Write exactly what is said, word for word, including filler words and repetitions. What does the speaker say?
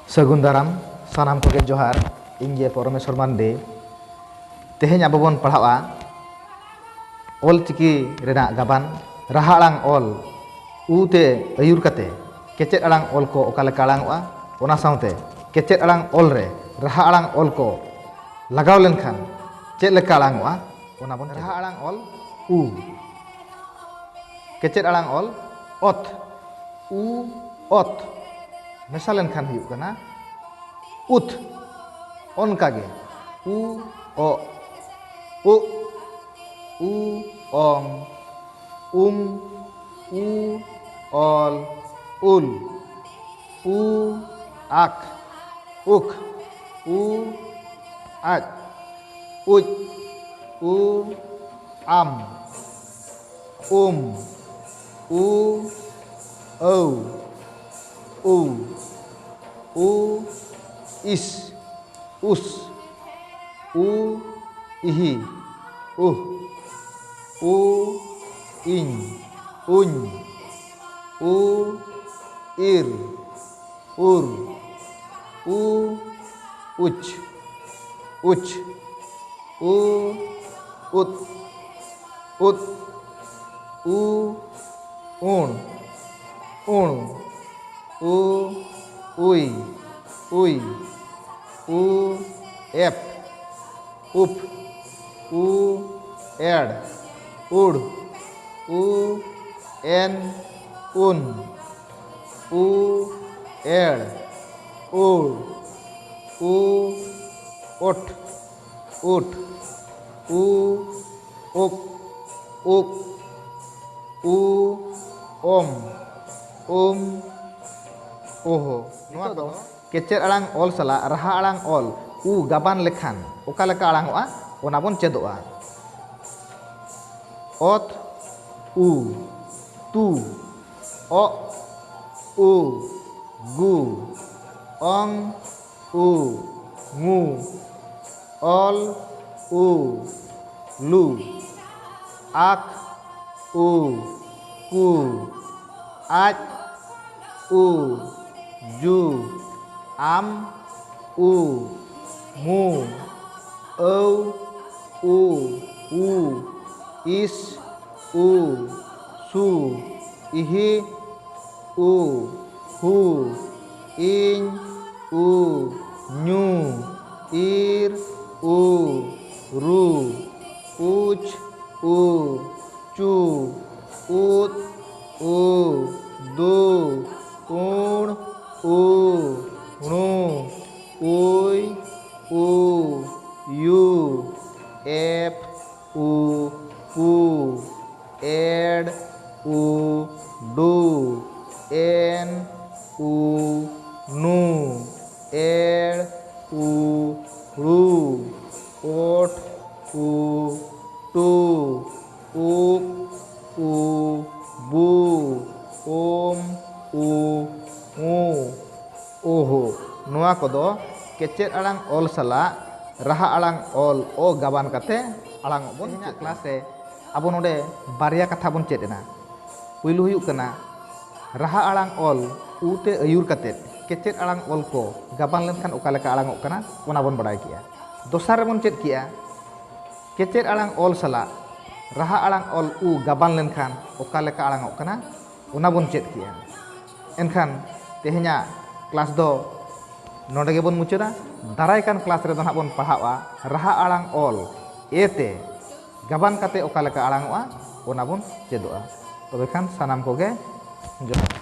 ᱥᱟᱹᱜᱩᱱ ᱫᱟᱨᱟᱢ, ᱥᱟᱱᱟᱢ ᱠᱚᱜᱮ ᱡᱚᱦᱟᱨ᱾ ᱤᱧ ᱜᱮ ᱯᱚᱨᱚᱢᱮᱥᱣᱚᱨ ᱢᱟᱱᱰᱤ᱾ ᱛᱮᱦᱮᱧ ᱟᱵᱚ ᱵᱚᱱ ᱯᱟᱲᱦᱟᱜᱼᱟ ᱚᱞ ᱪᱤᱠᱤ ᱨᱮᱱᱟᱜ ᱜᱟᱵᱟᱱ, ᱨᱟᱦᱟ ᱟᱲᱟᱝ ᱚᱞ, ᱩ ᱛᱮ ᱟᱹᱭᱩᱨ ᱠᱟᱛᱮ ᱠᱮᱪᱮᱫ ᱟᱲᱟᱝ ᱚᱞ ᱠᱚ ᱚᱠᱟ ᱞᱮᱠᱟ ᱟᱲᱟᱝᱚᱜᱼᱟ, ᱚᱱᱟ ᱥᱟᱶᱛᱮ ᱠᱮᱪᱮᱫ ᱟᱲᱟᱝ ᱚᱞ ᱨᱮ ᱨᱟᱦᱟ ᱟᱲᱟᱝ ᱚᱞ ᱠᱚ ᱞᱟᱜᱟᱣ ᱞᱮᱱᱠᱷᱟᱱ ᱪᱮᱫ ᱞᱮᱠᱟ ᱟᱲᱟᱝᱚᱜᱼᱟ, ᱚᱱᱟ ᱵᱚᱱ ᱪᱮᱫᱟ᱾ ᱨᱟᱦᱟ ᱟᱲᱟᱝ ᱚᱞ ᱩ, ᱠᱮᱪᱮᱫ ᱟᱲᱟᱝ ᱚᱞ ᱚᱛ, ᱩ ᱚᱛ, ᱢᱮᱥᱟ ᱞᱮᱱᱠᱷᱟᱱ ᱦᱩᱭᱩᱜ ᱠᱟᱱᱟ ᱩᱛ᱾ ᱚᱱᱠᱟᱜᱮ ᱩ ᱚᱜ, ᱩᱜ, ᱩ ᱚᱝ, ᱩᱢ, ᱩ ᱚᱞ, ᱩᱞ, ᱩ ᱟᱠ, ᱩᱠ, ᱩ ᱟᱡ, ᱩᱡ, ᱩ ᱟᱢ, ᱩᱢ, ᱩ ᱟᱹᱣ, ᱩ, ᱩ ᱤᱥ, ᱩᱥ, ᱩ ᱤᱦᱤ, ᱩᱦ, ᱩ ᱤᱧ, ᱩᱧ, ᱩ ᱤᱨ, ᱩᱨ, ᱩ ᱩᱪ, ᱩᱪ, ᱩ ᱩᱛ, ᱩᱛ, ᱩ ᱩᱬ, ᱩᱬ, ᱩ ᱩᱭ, ᱩᱭ, ᱩ ᱮᱯ, ᱩᱯ, ᱩ ᱮᱲ, ᱩᱲ, ᱩ ᱮᱱ, ᱩᱱ, ᱩ ᱮᱲ, ᱩᱲ, ᱩ ᱳᱴ, ᱩᱴ, ᱩ ᱩᱠ, ᱩᱠ, ᱩ ᱚᱢ, ᱩᱢ, ᱳᱦ᱾ ᱱᱚᱣᱟ ᱠᱚᱫᱚ ᱠᱮᱪᱮᱫ ᱟᱲᱟᱝ ᱚᱞ ᱥᱟᱞᱟᱜ ᱨᱟᱦᱟ ᱟᱲᱟᱝ ᱚᱞ ᱩ ᱜᱟᱵᱟᱱ ᱞᱮᱠᱷᱟᱱ ᱚᱠᱟ ᱞᱮᱠᱟ ᱟᱲᱟᱝᱚᱜᱼᱟ, ᱚᱱᱟ ᱵᱚᱱ ᱪᱮᱫᱚᱜᱼᱟ᱾ ᱚᱛ, ᱩ, ᱛᱩ, ᱚᱜ, ᱩ, ᱜᱩ, ᱚᱝ, ᱩ, ᱝᱩ, ᱚᱞ, ᱩ, ᱞᱩ, ᱟᱠ, ᱩ, ᱠᱩ, ᱟᱡ, ᱩ, ᱡᱩ, ᱟᱢ, ᱩ, ᱢᱩ, ᱟᱹᱣ, ᱩ, ᱩ, ᱤᱥ, ᱩ, ᱥᱩ, ᱤᱦᱤ, ᱩ, ᱦᱩ, ᱤᱧ, ᱩ, ᱧᱩ, ᱤᱨ, ᱩ, ᱨᱩ, ᱩᱪ, ᱩ, ᱪᱩ, ᱩᱫ, ᱩ, ᱫᱩ, ᱩᱬ, ᱩ, ᱬᱩ, ᱩᱭ, ᱩ, ᱭᱩ, ᱮᱯ, ᱩ, ᱯᱩ, ᱮᱲ, ᱩ, ᱰᱩ, ᱮᱱ, ᱩ, ᱱᱩ, ᱮᱲ, ᱩ, ᱲᱩ, ᱳᱴ, ᱩ, ᱴᱩ, ᱩᱯ, ᱩ, ᱵᱩ, ᱳᱢ, ᱩ, ᱩ, ᱳᱦᱳ᱾ ᱱᱚᱣᱟ ᱠᱚᱫᱚ ᱠᱮᱪᱮᱫ ᱟᱲᱟᱝ ᱚᱞ ᱥᱟᱞᱟᱜ ᱨᱟᱦᱟ ᱟᱲᱟᱝ ᱚᱞ ᱚ ᱜᱟᱵᱟᱱ ᱠᱟᱛᱮ ᱟᱲᱟᱝ ᱚᱜ ᱵᱚᱱ ᱛᱮᱦᱮᱧᱟᱜ ᱪᱮᱫ ᱠᱞᱟᱥ ᱨᱮ ᱟᱵᱚ ᱱᱚᱰᱮ ᱵᱟᱨᱭᱟ ᱠᱟᱛᱷᱟ ᱵᱚᱱ ᱪᱮᱫ ᱮᱱᱟ᱾ ᱯᱩᱭᱞᱩ ᱦᱩᱭᱩᱜ ᱠᱟᱱᱟ ᱨᱟᱦᱟ ᱟᱲᱟᱝ ᱚᱞ ᱩ ᱛᱮ ᱟᱹᱭᱩᱨ ᱠᱟᱛᱮ ᱠᱮᱪᱮᱫ ᱟᱲᱟᱝ ᱚᱞ ᱠᱚ ᱜᱟᱵᱟᱱ ᱞᱮᱱᱠᱷᱟᱱ ᱚᱠᱟ ᱞᱮᱠᱟ ᱟᱲᱟᱝ ᱚᱜ ᱠᱟᱱᱟ, ᱚᱱᱟ ᱵᱚᱱ ᱵᱟᱲᱟᱭ ᱠᱮᱜᱼᱟ᱾ ᱫᱚᱥᱟᱨ ᱨᱮᱵᱚᱱ ᱪᱮᱫ ᱠᱮᱜᱼᱟ ᱠᱮᱪᱮᱫ ᱟᱲᱟᱝ ᱚᱞ ᱥᱟᱞᱟᱜ ᱨᱟᱦᱟ ᱟᱲᱟᱝ ᱚᱞ ᱩ ᱜᱟᱵᱟᱱ ᱞᱮᱱᱠᱷᱟᱱ ᱚᱠᱟ ᱞᱮᱠᱟ ᱟᱲᱟᱝ ᱚᱜ ᱠᱟᱱᱟ, ᱚᱱᱟ ᱵᱚᱱ ᱪᱮᱫ ᱠᱮᱜᱼᱟ᱾ ᱮᱱᱠᱷᱟᱱ ᱛᱮᱦᱮᱧᱟᱜ ᱠᱞᱟᱥ ᱫᱚ ᱱᱚᱰᱮ ᱜᱮᱵᱚᱱ ᱢᱩᱪᱟᱹᱫᱟ᱾ ᱫᱟᱨᱟᱭ ᱠᱟᱱ ᱠᱞᱟᱥ ᱨᱮᱫᱚ ᱱᱟᱦᱟᱜ ᱵᱚᱱ ᱯᱟᱲᱦᱟᱜᱼᱟ ᱨᱟᱦᱟ ᱟᱲᱟᱝ ᱚᱞ ᱮ ᱛᱮ ᱜᱟᱵᱟᱱ ᱠᱟᱛᱮ ᱚᱠᱟ ᱞᱮᱠᱟ ᱟᱲᱟᱝ ᱚᱜᱼᱟ, ᱚᱱᱟ ᱵᱚᱱ ᱪᱮᱫᱚᱜᱼᱟ᱾ ᱛᱚᱵᱮ ᱠᱷᱟᱱ ᱥᱟᱱᱟᱢ ᱠᱚᱜᱮ ᱡᱚᱦᱟᱨ᱾